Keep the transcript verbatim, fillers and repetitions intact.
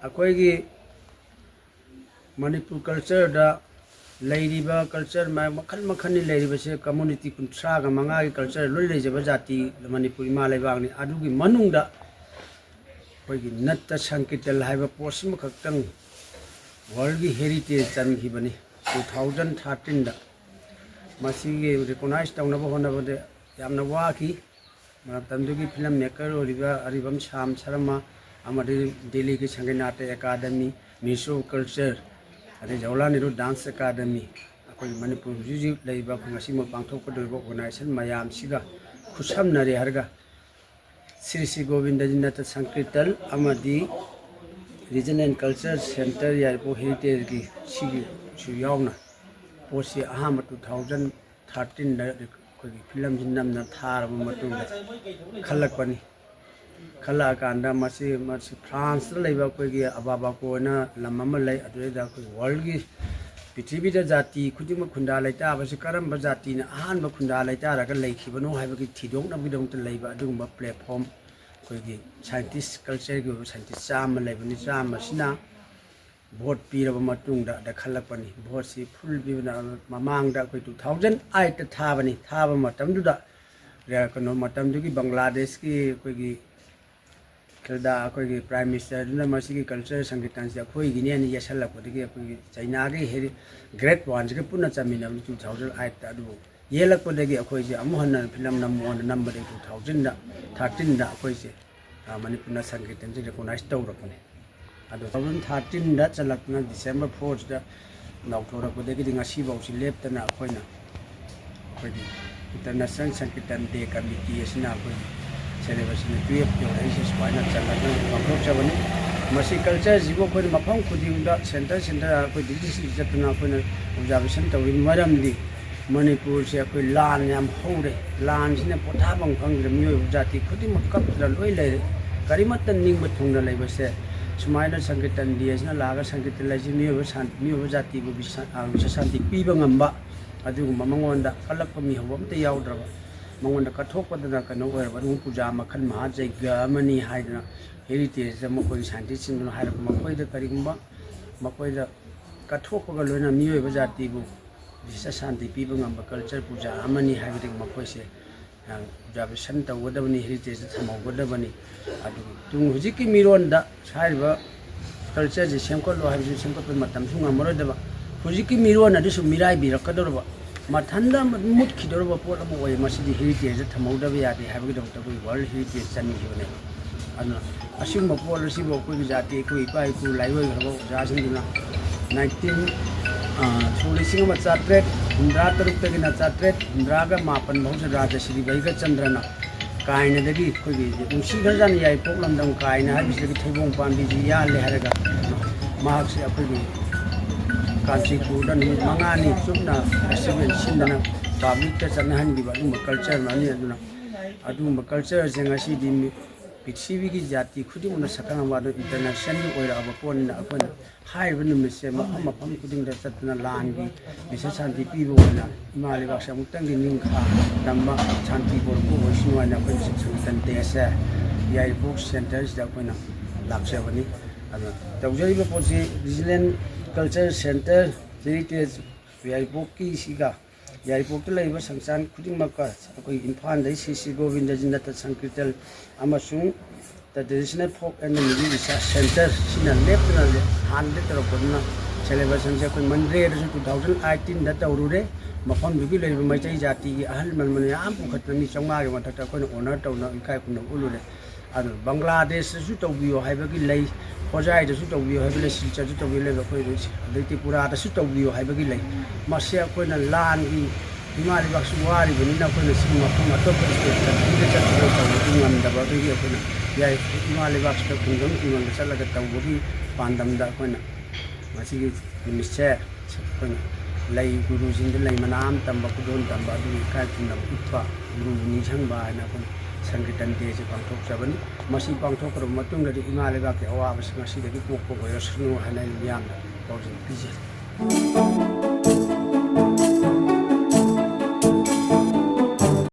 ꯑꯩꯈꯣꯏꯒꯤ ꯃꯅꯤꯄꯨꯔ ꯀꯜꯆꯔꯗ ꯂꯩꯔꯤꯕ ꯀꯜꯆꯔ ꯃꯈꯜ ꯃꯈꯜꯅꯤ ꯂꯩꯔꯤꯕꯁꯦ꯫ ꯀꯝꯃꯨꯅꯤꯇꯤ ꯀꯨꯟꯊ꯭ꯔꯥꯒ ꯃꯉꯥꯒꯤ ꯀꯜꯆꯔ ꯂꯣꯏ ꯂꯩꯖꯕ ꯖꯥꯇꯤ ꯃꯅꯤꯄꯨꯔ ꯏꯃꯥ ꯂꯩꯕꯥꯛꯅꯤ꯫ ꯑꯗꯨꯒꯤ ꯃꯅꯨꯡꯗ ꯑꯩꯈꯣꯏꯒꯤ ꯅꯠꯇ ꯁꯪꯀꯤꯔꯇꯟ ꯍꯥꯏꯕ ꯄꯣꯠꯁꯤꯃꯈꯛꯇꯪ ꯋꯥꯔꯜꯒꯤ ꯍꯦꯔꯤꯇꯦꯖ ꯆꯟꯈꯤꯕꯅꯤ꯫ ꯇꯨ ꯊꯥꯎꯖꯟ ꯊꯥꯔꯇꯤꯟꯗ ꯃꯁꯤꯒꯤ ꯔꯤꯀꯣꯛꯅꯥꯏꯖ ꯇꯧꯅꯕ ꯍꯣꯠꯅꯕꯗ ꯌꯥꯝꯅ ꯋꯥꯈꯤ꯫ ꯃꯇꯝꯗꯨꯒꯤ ꯐꯤꯂꯝ ꯃꯦꯀꯔ ꯑꯣꯏꯔꯤꯕ ꯑꯔꯤꯕꯝ ꯁ꯭ꯌꯥꯝ ꯁꯔꯃ ꯑꯃꯗꯤ ꯗꯦꯜꯂꯤꯒꯤ ꯁꯪꯒꯩ Natya academy, ministry of culture, ꯑꯗꯩ ꯖꯋꯥꯍꯔꯂꯥꯜ ꯅꯦꯍꯔꯨ ꯗꯥꯟꯁ ꯑꯦꯀꯥꯗꯃꯤ, ꯑꯩꯈꯣꯏꯒꯤ ꯃꯅꯤꯄꯨꯔ ꯍꯧꯖꯤꯛ ꯍꯧꯖꯤꯛ ꯂꯩꯔꯤꯕ ꯑꯩꯈꯣꯏ ꯉꯁꯤꯃꯛ ꯄꯥꯡꯊꯣꯛꯀꯗꯧꯔꯤꯕ ꯑꯣꯔꯒꯅꯥꯏꯖꯦꯁꯟ ꯃꯌꯥꯝꯁꯤꯒ ꯈꯨꯠꯁꯝꯅꯔꯦ ꯍꯥꯏꯔꯒ ꯁ꯭ꯔꯤ ꯁ꯭ꯔꯤ ꯒꯣꯕꯤꯟꯗꯖꯤ ꯅꯠꯇ ꯁꯪꯀꯤꯔꯇꯟ ꯑꯃꯗꯤ ꯔꯤꯖꯟ ꯑꯦꯟ ꯀꯜꯆꯔ ꯁꯦꯟꯇꯔ ꯌꯥꯏꯔꯤꯄꯣꯛ ꯍꯦꯔꯤꯇꯦꯖꯀꯤ ꯁꯤꯒꯤꯁꯨ ꯌꯥꯎꯅ ꯄꯣꯠꯁꯤ ꯑꯍꯥꯟꯕ ꯇꯨ ꯊꯥꯎꯖꯟ ꯊꯥꯔꯇꯤꯟꯗ ꯑꯩꯈꯣꯏꯒꯤ ꯐꯤꯂꯝꯁꯤ ꯅꯝꯅ ꯊꯥꯔꯕ ꯃꯇꯨꯡꯗ ꯈꯜꯂꯛꯄꯅꯤ꯫ ꯈꯜꯂꯛꯑꯀꯥꯟꯗ ꯃꯁꯤ, ꯃꯁꯤ ꯐ꯭ꯔꯥꯟꯁꯇ ꯂꯩꯕ ꯑꯩꯈꯣꯏꯒꯤ ꯑꯕꯥꯕꯥꯀꯣ ꯍꯥꯏꯅ ꯂꯝ ꯑꯃ ꯂꯩ꯫ ꯑꯗꯨꯗꯩꯗ ꯑꯩꯈꯣꯏ ꯋꯥꯔꯜꯒꯤ ꯄ꯭ꯔꯤꯊꯤꯕꯤꯗ ꯖꯥꯇꯤ ꯈꯨꯗꯤꯡꯃꯛ ꯈꯨꯟꯗꯥ ꯂꯩꯇꯥꯕꯁꯤ ꯀꯔꯝꯕ ꯖꯥꯇꯤꯅ ꯑꯍꯥꯟꯕ ꯈꯨꯟꯗꯥ ꯂꯩꯇꯥꯔꯒ ꯂꯩꯈꯤꯕꯅꯣ ꯍꯥꯏꯕꯒꯤ ꯊꯤꯗꯣꯛꯅꯕꯒꯤꯗꯃꯛꯇ ꯂꯩꯕ ꯑꯗꯨꯒꯨꯝꯕ ꯄ꯭ꯂꯦꯠꯐꯣꯝ꯫ ꯑꯩꯈꯣꯏꯒꯤ ꯁꯥꯏꯟꯇꯤꯁ, ꯀꯜꯆꯔꯒꯤ ꯑꯣꯏꯕ ꯁꯥꯏꯟꯇꯤꯁ ꯆꯥꯝꯃ ꯂꯩꯕꯅꯤ꯫ ꯆꯥꯝꯃꯁꯤꯅ ꯚꯣꯠ ꯄꯤꯔꯕ ꯃꯇꯨꯡꯗ ꯗ ꯈꯜꯂꯛꯄꯅꯤ꯫ ꯚꯣꯠꯁꯤ ꯐꯨꯜ ꯄꯤꯕꯅ ꯃꯃꯥꯡꯗ ꯑꯩꯈꯣꯏ ꯇꯨ ꯊꯥꯎꯖꯟ ꯑꯥꯏꯠꯇ ꯊꯥꯕꯅꯤ꯫ ꯊꯥꯕ ꯃꯇꯝꯗꯨꯗ ꯀꯩꯅꯣ, ꯃꯇꯝꯗꯨꯒꯤ ꯕꯪꯒ꯭ꯂꯥꯗꯦꯁꯀꯤ ꯑꯩꯈꯣꯏꯒꯤ ꯈꯤꯜꯗꯥ ꯑꯩꯈꯣꯏꯒꯤ ꯄ꯭ꯔꯥꯏꯝ ꯃꯤꯅꯤꯁꯇꯔꯗꯨꯅ ꯃꯁꯤꯒꯤ ꯀꯜꯆꯔ ꯁꯪꯀꯤꯔꯇꯟꯁꯤ ꯑꯩꯈꯣꯏꯒꯤꯅꯦꯅ ꯌꯦꯠꯁꯜꯂꯛꯄꯗꯒꯤ ꯑꯩꯈꯣꯏꯒꯤ ꯆꯩꯅꯥꯒꯤ ꯍꯦꯔꯤ-, ꯒ꯭ꯔꯦꯠ ꯋꯥꯟꯁꯤꯒ ꯄꯨꯟꯅ ꯆꯟꯃꯤꯟꯅꯕ ꯇꯨ ꯊꯥꯎꯖꯟ ꯑꯥꯏꯠꯇ꯫ ꯑꯗꯨꯕꯨ ꯌꯦꯜꯂꯛꯄꯗꯒꯤ ꯑꯩꯈꯣꯏꯁꯦ ꯑꯃꯨꯛ ꯍꯟꯅ ꯐꯤꯂꯝ ꯅꯝꯃꯣꯅ ꯅꯝꯕꯗꯒꯤ ꯇꯨ ꯊꯥꯎꯖꯟꯗ ꯊꯥꯔꯇꯤꯟꯗ ꯑꯩꯈꯣꯏꯁꯦ, ꯑ, ꯃꯅꯤꯄꯨꯔꯅ ꯁꯪꯀꯤꯔꯇꯟꯁꯦ ꯔꯤꯀꯣꯛꯅꯥꯏꯖ ꯇꯧꯔꯛꯄꯅꯦ꯫ ꯑꯗꯣ ꯇꯨ ꯊꯥꯎꯖꯟ ꯊꯥꯔꯇꯤꯟꯗ ꯆꯜꯂꯛꯇꯨꯅ ꯗꯤꯁꯦꯝꯕꯔ ꯐꯣꯔꯁꯤꯗ ꯂꯥꯎꯊꯣꯔꯛꯄꯗꯒꯤꯗꯤ ꯉꯁꯤꯐꯥꯎꯁꯤ ꯂꯦꯞꯇꯅ ꯑꯩꯈꯣꯏꯅ, ꯑꯩꯈꯣꯏꯒꯤ ꯏꯟꯇꯔꯅꯦꯁꯅꯦꯜ ꯁꯪꯀꯤꯔꯇꯟ ꯗꯦ ꯀꯃꯤꯇꯤ ꯑꯁꯤꯅ ꯑꯩꯈꯣꯏꯒꯤ ꯁꯦꯂꯦꯕ꯭ꯔꯦꯁꯟ ꯇꯨꯌꯦꯜꯐ ꯌꯧꯔꯛꯏꯁꯦ ꯁꯨꯃꯥꯏꯅ ꯆꯜꯂꯒ ꯄꯥꯡꯊꯣꯛꯆꯕꯅꯤ꯫ ꯃꯁꯤ ꯀꯜꯆꯔꯁꯤꯕꯨ ꯑꯩꯈꯣꯏꯅ ꯃꯐꯝ ꯈꯨꯗꯤꯡꯗ, ꯁꯦꯟꯇꯔ ꯁꯦꯟꯇꯔ, ꯑꯩꯈꯣꯏ ꯗꯤꯁꯇ꯭ꯔꯤꯛ ꯗꯤꯁꯇ꯭ꯔꯤꯛ ꯆꯠꯇꯨꯅ ꯑꯩꯈꯣꯏꯅ ꯑꯣꯕꯖꯥꯔꯕꯦꯁꯟ ꯇꯧꯔꯤ꯫ ꯃꯔꯝꯗꯤ ꯃꯅꯤꯄꯨꯔꯁꯦ ꯑꯩꯈꯣꯏ ꯂꯥꯟ ꯌꯥꯝ ꯍꯧꯔꯦ꯫ ꯂꯥꯟꯁꯤꯅ ꯄꯣꯊꯥꯐꯝ ꯈꯪꯗ꯭ꯔꯦ꯫ ꯃꯤꯑꯣꯏꯕ ꯖꯥꯇꯤ ꯈꯨꯗꯤꯡꯃꯛ ꯀꯞꯇꯅ ꯂꯣꯏ ꯂꯩꯔꯦ꯫ ꯀꯔꯤꯃꯠꯇ ꯅꯤꯡꯕ ꯊꯨꯡꯅ ꯂꯩꯕꯁꯦ ꯁꯨꯃꯥꯏꯅ ꯁꯪꯀꯤꯔꯇꯟ ꯗꯦ ꯑꯁꯤꯅ ꯂꯥꯛꯑꯒ ꯁꯪꯀꯤꯔꯇꯟ ꯂꯩꯁꯤ ꯃꯤꯑꯣꯏꯕ ꯁꯥꯟ-, ꯃꯤꯑꯣꯏꯕ ꯖꯥꯇꯤꯕꯨ ꯕꯤꯁ-, ꯑ, ꯕꯤꯁ꯭ꯋ ꯁꯥꯟꯇꯤ ꯄꯤꯕ ꯉꯝꯕ ꯑꯗꯨꯒꯨꯝꯕ ꯃꯉꯣꯟꯗ ꯀꯜꯂꯛꯄ ꯃꯤꯍꯧꯕ ꯑꯝꯇ ꯌꯥꯎꯗ꯭ꯔꯕ, ꯃꯉꯣꯟꯗ ꯀꯠꯊꯣꯛꯄꯗꯅ ꯀꯩꯅꯣ ꯑꯣꯏꯔꯕ ꯑꯗꯨꯒꯨꯝꯕ ꯄꯨꯖꯥ ꯃꯈꯜ ꯃꯍꯥ ꯖꯩꯒ ꯑꯃꯅꯤ ꯍꯥꯏꯗꯅ ꯍꯦꯔꯤꯇꯦꯖꯇ ꯃꯈꯣꯏꯒꯤ ꯁꯥꯏꯟꯇꯤꯁꯁꯤꯡꯗꯨꯅ ꯍꯥꯏꯔꯛꯄ, ꯃꯈꯣꯏꯗ ꯀꯔꯤꯒꯨꯝꯕ ꯃꯈꯣꯏꯗ ꯀꯠꯊꯣꯛꯄꯒ ꯂꯣꯏꯅꯅ ꯃꯤꯑꯣꯏꯕ ꯖꯥꯇꯤꯕꯨ ꯕꯤꯁ ꯁꯥꯟꯇꯤ ꯄꯤꯕ ꯉꯝꯕ ꯀꯜꯆꯔ ꯄꯨꯖꯥ ꯑꯃꯅꯤ ꯍꯥꯏꯕꯗꯒꯤ ꯃꯈꯣꯏꯁꯦ ꯑꯣꯕꯖꯥꯔꯕꯦꯁꯟ ꯇꯧꯒꯗꯕꯅꯤ, ꯍꯦꯔꯤꯇꯦꯖꯇ ꯊꯝꯍꯧꯒꯗꯕꯅꯤ꯫ ꯑꯗꯨꯒ ꯇꯨꯡ ꯍꯧꯖꯤꯛꯀꯤ ꯃꯤꯔꯣꯟꯗ ꯍꯥꯏꯔꯤꯕ ꯀꯜꯆꯔꯁꯤ ꯁꯦꯝꯒꯠꯂꯣ ꯍꯥꯏꯕꯁꯨ ꯁꯦꯝꯒꯠꯄ ꯃꯇꯝꯁꯨ ꯉꯝꯃꯔꯣꯏꯗꯕ, ꯍꯧꯖꯤꯛꯀꯤ ꯃꯤꯔꯣꯟ ꯑꯗꯨꯁꯨ ꯃꯤꯔꯥꯏꯕꯤꯔꯛꯀꯗꯧꯔꯕ, ꯃꯊꯟꯇ ꯃꯨꯠꯈꯤꯗꯧꯔꯕ ꯄꯣꯠ ꯑꯃ ꯑꯣꯏ꯫ ꯃꯁꯤꯗꯤ ꯍꯦꯔꯤꯇꯦꯖꯇ ꯊꯝꯍꯧꯗꯕ ꯌꯥꯗꯦ ꯍꯥꯏꯕꯒꯤꯗꯃꯛꯇ ꯑꯩꯈꯣꯏ ꯋꯥꯔꯜ ꯍꯦꯔꯤꯇꯦꯖ ꯆꯟꯈꯤꯕꯅꯦꯕ꯫ ꯑꯗꯨꯅ ꯑꯁꯤꯒꯨꯝꯕ ꯄꯣꯠ ꯑꯁꯤꯕꯨ ꯑꯩꯈꯣꯏꯒꯤ ꯖꯥꯇꯤ, ꯑꯩꯈꯣꯏ ꯏꯄꯥ ꯏꯄꯨ ꯂꯥꯏꯑꯣꯏꯈ꯭ꯔꯕ ꯑꯣꯖꯥꯁꯤꯡꯗꯨꯅ ꯅꯥꯏꯟꯇꯤꯟ, ꯑ, ꯁꯣꯛ ꯂꯤꯁꯤꯡ ꯑꯃ ꯆꯥꯇ꯭ꯔꯦꯠ ꯍꯨꯝꯗ꯭ꯔꯥ ꯇꯔꯨꯛꯇꯒꯤꯅ ꯆꯥꯇ꯭ꯔꯦꯠ ꯍꯨꯝꯗ꯭ꯔꯥꯒ ꯃꯥꯄꯟ ꯐꯥꯎꯁꯦ ꯔꯥꯖꯥ ꯁ꯭ꯔꯤ ꯚꯩꯒꯆꯟꯗ꯭ꯔꯅ ꯀꯥꯏꯅꯗꯒꯤ ꯑꯩꯈꯣꯏꯒꯤ ꯅꯨꯡꯁꯤꯈ꯭ꯔꯖꯥꯠꯅꯤ ꯌꯥꯏꯔꯤꯄꯣꯛ ꯂꯝꯗꯝ ꯀꯥꯏꯅ ꯍꯥꯏꯕꯁꯤꯗꯒꯤ ꯊꯩꯕꯣꯡ ꯄꯥꯝꯕꯤꯁꯤ ꯌꯥꯜꯂꯦ ꯍꯥꯏꯔꯒ ꯃꯍꯥꯛꯁꯦ ꯑꯩꯈꯣꯏꯒꯤ ꯀꯥꯟꯆꯤꯄꯨꯔꯗ ꯅꯨꯃꯤꯠ ꯃꯉꯥꯅꯤ ꯆꯨꯞꯅ ꯐꯦꯁꯇꯤꯚꯦꯜ ꯁꯤꯟꯗꯅ ꯄꯥꯕ꯭ꯂꯤꯛꯇ ꯆꯠꯅꯍꯟꯈꯤꯕ ꯑꯗꯨꯒꯨꯝꯕ ꯀꯜꯆꯔ ꯑꯃꯅꯤ꯫ ꯑꯗꯨꯅ ꯑꯗꯨꯒꯨꯝꯕ ꯀꯜꯆꯔꯁꯦ ꯉꯁꯤꯗꯤ ꯃꯤ-, ꯄ꯭ꯔꯤꯊꯤꯕꯤꯒꯤ ꯖꯥꯇꯤ ꯈꯨꯗꯤꯡꯃꯛꯅ ꯁꯛꯈꯪꯕ ꯑꯗꯨ ꯏꯟꯇꯔꯅꯦꯁꯅꯦꯜꯒꯤ ꯑꯣꯏꯔꯛꯑꯕ ꯄꯣꯠꯅꯤꯅ ꯑꯩꯈꯣꯏꯅ ꯍꯥꯏꯔꯤꯕ ꯅꯨꯃꯤꯠꯁꯦ ꯃꯐꯝ ꯃꯐꯝ ꯈꯨꯗꯤꯡꯗ ꯆꯠꯇꯅ ꯂꯥꯟꯒꯤ ꯕꯤꯁꯦꯁ ꯁꯥꯟꯇꯤ ꯄꯤꯕ ꯑꯣꯏꯅ ꯏꯃꯥ ꯂꯩꯕꯥꯛꯁꯦ ꯑꯃꯨꯛꯇꯪꯗꯤ ꯅꯤꯡꯈꯥ ꯇꯝꯕ ꯁꯥꯟꯇꯤ ꯄꯨꯔꯛꯄ ꯑꯣꯏꯁꯅꯨ ꯍꯥꯏꯅ ꯑꯩꯈꯣꯏꯅ ꯁꯪꯒꯤꯇꯟ ꯗꯦꯁꯦ ꯌꯥꯏꯔꯤꯄꯣꯛ ꯁꯦꯟꯇꯔꯁꯤꯗ ꯑꯩꯈꯣꯏꯅ ꯂꯥꯛꯆꯕꯅꯤ꯫ ꯑꯗꯨꯅ ꯇꯧꯖꯔꯤꯕ ꯄꯣꯠꯁꯤ ꯔꯤꯖꯅꯦꯜ ꯀꯜꯆꯔ ꯁꯦꯟꯇꯔ ꯍꯦꯔꯤꯇꯦꯖ ꯌꯥꯏꯔꯤꯄꯣꯛꯀꯤꯁꯤꯒ ꯌꯥꯏꯔꯤꯄꯣꯛꯇ ꯂꯩꯔꯤꯕ ꯁꯪꯁꯊꯥꯟ ꯈꯨꯗꯤꯡꯃꯛꯀ ꯑꯩꯈꯣꯏ ꯏꯝꯐꯥꯜꯗꯒꯤ ꯁ꯭ꯔꯤ ꯁ꯭ꯔꯤ ꯒꯣꯕꯤꯟꯗꯖꯤ ꯅꯠꯇ ꯁꯪꯀꯤꯔꯇꯟ ꯑꯃꯁꯨꯡ The Traditional Folk and Music Research Centre ꯁꯤꯅ ꯂꯦꯞꯇꯅ ꯍꯥꯟꯅꯗꯒꯤ ꯇꯧꯔꯛꯄꯗꯨꯅ ꯁꯦꯂꯦꯕ꯭ꯔꯦꯁꯟꯁꯦ ꯑꯩꯈꯣꯏ ꯃꯟꯗ꯭ꯔꯦꯗꯁꯨ ꯇꯨ ꯊꯥꯎꯖꯟ ꯑꯩꯠꯇꯤꯟꯗ ꯇꯧꯔꯨꯔꯦ꯫ ꯃꯐꯝꯗꯨꯒꯤ ꯂꯩꯔꯤꯕ ꯃꯩꯇꯩ ꯖꯥꯇꯤꯒꯤ ꯑꯍꯜ ꯂꯃꯟ ꯃꯌꯥꯝ ꯄꯨꯈꯠꯇꯅ ꯃꯤ ꯆꯥꯝꯃꯉꯥꯒꯤ ꯃꯊꯛꯇ ꯑꯩꯈꯣꯏꯅ ꯑꯣꯅꯔ ꯇꯧꯅ ꯏꯀꯥꯏ ꯈꯨꯝꯅꯕ ꯎꯠꯂꯨꯔꯦ꯫ ꯑꯗꯨ ꯕꯪꯒ꯭ꯂꯥꯗꯦꯁꯇꯁꯨ ꯇꯧꯕꯤꯌꯣ ꯍꯥꯏꯕꯒꯤ ꯂꯩ, ꯍꯣꯖꯥꯏꯗꯁꯨ ꯇꯧꯕꯤꯌꯣ ꯍꯥꯏꯕꯒꯤ ꯂꯩ, ꯁꯤꯜꯆꯔꯁꯨ ꯇꯧꯕꯤꯌꯣ ꯂꯩ, ꯑꯩꯈꯣꯏ ꯑꯗꯩ ꯇ꯭ꯔꯤꯄꯨꯔꯥꯗꯁꯨ ꯇꯧꯕꯤꯌꯣ ꯍꯥꯏꯕꯒꯤ ꯂꯩ꯫ ꯃꯁꯤ ꯑꯩꯈꯣꯏꯅ ꯂꯥꯟꯒꯤ ꯏꯃꯥ ꯂꯩꯕꯥꯛꯁꯨ ꯋꯥꯔꯤꯕꯅꯤꯅ ꯑꯩꯈꯣꯏꯅ ꯁꯤ ꯃꯐꯝ ꯑꯇꯣꯞꯄ ꯁ꯭ꯇꯦꯠ ꯀꯟꯇ꯭ꯔꯤꯗ ꯆꯠꯇꯅ ꯇꯧꯕꯗꯤ ꯉꯝꯗꯕ, ꯑꯗꯨꯒꯤ ꯑꯩꯈꯣꯏꯅ ꯌꯥꯏ, ꯏꯃꯥ ꯂꯩꯕꯥꯛꯁꯤꯗ ꯈꯨꯡꯒꯪ ꯈꯨꯡꯒꯪꯗ ꯆꯠꯂꯒ ꯇꯧꯕꯒꯤ ꯄꯥꯟꯗꯝꯗ ꯑꯩꯈꯣꯏꯅ ꯉꯁꯤꯒꯤ ꯅꯨꯃꯤꯠꯁꯦ ꯑꯩꯈꯣꯏꯅ ꯂꯩ ꯒꯨꯔꯨꯁꯤꯡꯗ ꯂꯩ ꯃꯅꯥ ꯑꯃ ꯇꯝꯕ, ꯈꯨꯗꯣꯜ ꯇꯝꯕ, ꯑꯗꯨꯒꯤ ꯏꯀꯥꯏ ꯈꯨꯝꯅꯕ ꯎꯠꯄ, ꯒꯨꯔꯨꯕꯨ ꯅꯤꯡꯁꯤꯡꯕ ꯍꯥꯏꯅ ꯑꯩꯈꯣꯏꯅ ꯁꯪꯀꯤꯔꯇꯟ ꯗꯦꯁꯦ ꯄꯥꯡꯊꯣꯛꯆꯕꯅꯤ꯫ ꯃꯁꯤ ꯄꯥꯡꯊꯣꯛꯈ꯭ꯔꯕ ꯃꯇꯨꯡꯗꯗꯤ ꯏꯃꯥ ꯂꯩꯕꯥꯛꯀꯤ ꯑꯋꯥꯕꯁꯤ ꯉꯁꯤꯗꯒꯤ ꯀꯣꯛꯄ ꯑꯣꯏꯔꯁꯅꯨ ꯍꯥꯏꯅ ꯑꯩ ꯃꯤꯌꯥꯝꯗ ꯄꯥꯎꯖꯦꯜ ꯄꯤꯖꯔꯤ꯫